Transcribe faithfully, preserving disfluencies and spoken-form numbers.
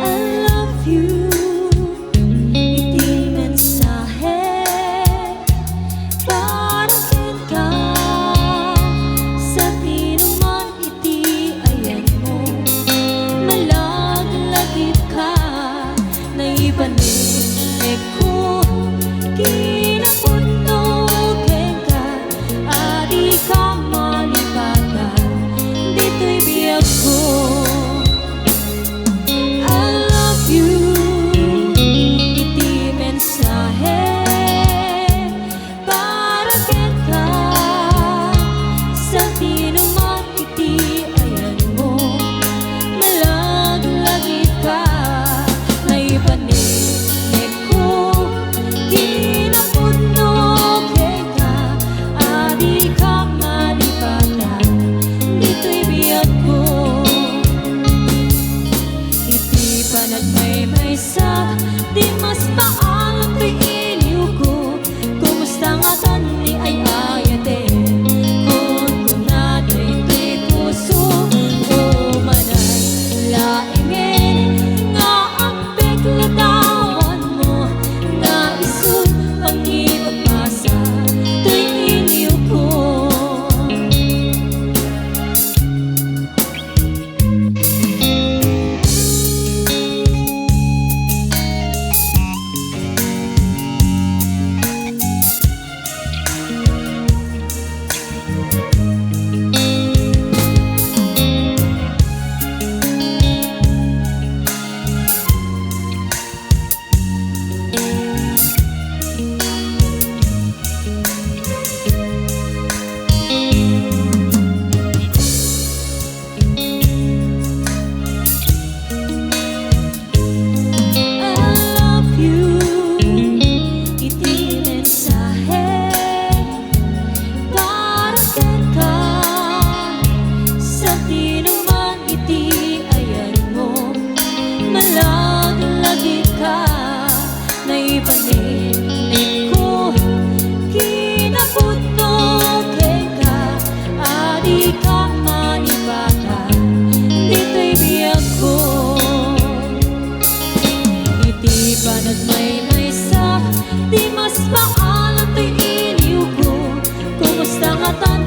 I love you. Iti mensahe para kenka, sa dinuman iti ayanmo, malaglagitka, naibanikko, kinapudno kenka, a dika malipatan ditoy biagko. I love you. Iti mensahe para kenka, sa dinuman iti ayanmo, malaglagitka, naibanikko, kinapudno kenka, a dika malipatan ditoy biagko. Iti panagmaymaysa, di mas maalam toy iniyokko. Kumusta ngatan ni ay-ayaten? Kunkunada iti puso, umanay laengen nga agpek ladawanmo, nga isut' mangipapasa toy iniyokko. I love you. Iti mensahe para kenka, sa dinuman iti ayanmo, malaglagitka, naibanikko, kinapudno kenka, a dika malipatan ditoy biagko. Iti panagmaymaysa, di mas maalam toy iniyokko. Kumusta ngatan